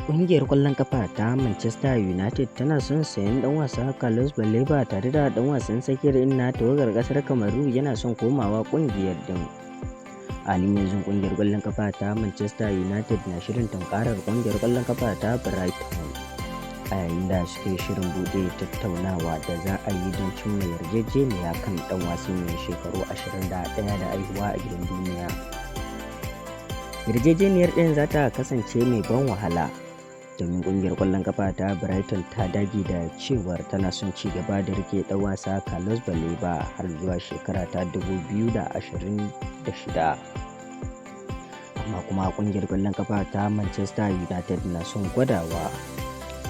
Ƙungiyar ƙwallon ƙafa ta Manchester United tana son sayen ɗan wasa Carlos Baleba tare da ɗan wasan tsakiyar na tawagar ƙasar Kamaru yana son komawa ƙungiyar din. A halin yanzu ƙungiyar ƙwallon ƙafa ta Manchester United na shirin tunkarar ƙungiyar ƙwallon ƙafa ta Brighton a yayin da suke shirin buɗe tattaunawa da za a yi don cimma yarjejeniya kan ɗan wasan mai shekaru 21 da haihuwa a gidan duniya. Yarjejeniyar ɗin za ta kasance mai ban wahala, domin ƙungiyar ƙwallon ƙafa ta Brighton ta dage da cewar tana son ci gaba da rike ɗan wasa Carlos Baleba har zuwa shekara ta 2026. Amma kuma ƙungiyar ƙwallon ƙafa ta Manchester United na son gwadawa,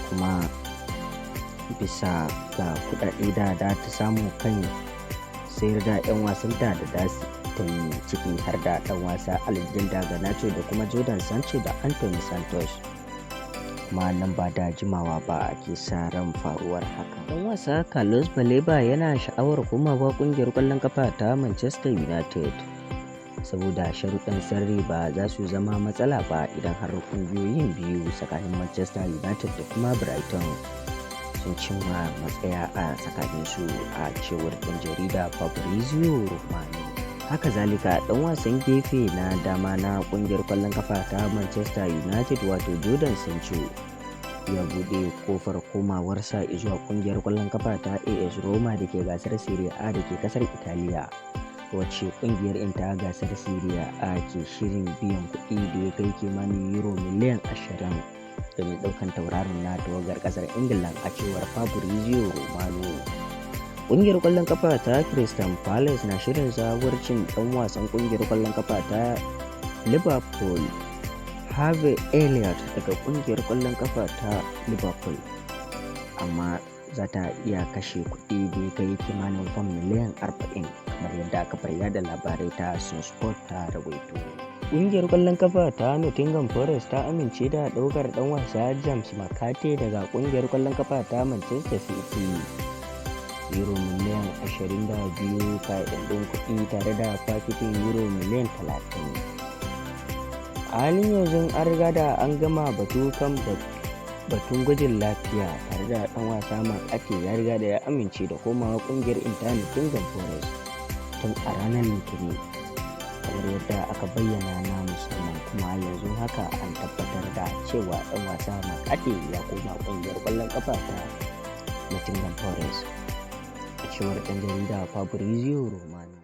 kuma bisa ga kuɗaɗe da za ta samu kan sayar da 'yan wasanta da za ta yi, ciki har da ɗan wasa Alexander Garnacho da kuma Jadon Sancho da Anthony Santos. Kuma nan ba da jimawa ba ake sa ran faruwar haka. Ɗan wasa Carlos Baleba yana sha'awar komawa ƙungiyar ƙwallon ƙafa ta Manchester United, saboda sharuɗan sirri ba za su zama matsala ba idan har ƙungiyoyin biyu, tsakanin Manchester United da kuma Brighton, sun cimma matsaya a tsakaninsu, a cewar ɗan jarida Fabrizio Romano. Haka zalika, ɗan wasan gefe na dama na ƙungiyar ƙwallon ƙafa ta Manchester United, wato Jadon Sancho, ya buɗe kofar komawarsa zuwa ƙungiyar ƙwallon ƙafa ta AS Roma da ke gasar Serie A da ke ƙasar Italiya, wacce ƙungiyar ta gasar Serie A ke shirin biyan kuɗi da ya kai kimanin euro miliyan 20 domin ɗaukan tauraron na tawagar ƙasar Ingila, a cewar Fabrizio Romano. Ƙungiyar ƙwallon ƙafa ta Crystal Palace na shirin zawarcin ɗan wasan ƙungiyar ƙwallon ƙafa ta Liverpool Harvey Elliott daga ƙungiyar ƙwallon ƙafa ta Liverpool, amma za ta iya kashe kuɗi da ya kai kimanin fam miliyan 40, kamar yadda kafar yada labarai ta SunSport ta rawaito. Ƙungiyar ƙwallon ƙafa ta Nottingham Forest ta amince da ɗaukar ɗan wasa James McCarthy daga ƙungiyar ƙwallon ƙafa ta Manchester City. Euro miliyan 22 ƙayyadaddun kuɗi tare da fakitin euro miliyan 30. A halin yanzu an riga da an gama batu kan batun gwajin lafiya tare da ɗan wasa McCarthy ya riga da ya amince da komawa ƙungiyar ta Nottingham Forest tun a ranar Litinin, kamar yadda aka bayyana na musamman. Kuma yanzu haka an tabbatar da cewa ɗan wasa McCarthy ya koma ƙungiyar ƙwallon ƙafa ta Nottingham Forest, a cewar ɗan jarida Fabrizio Romano.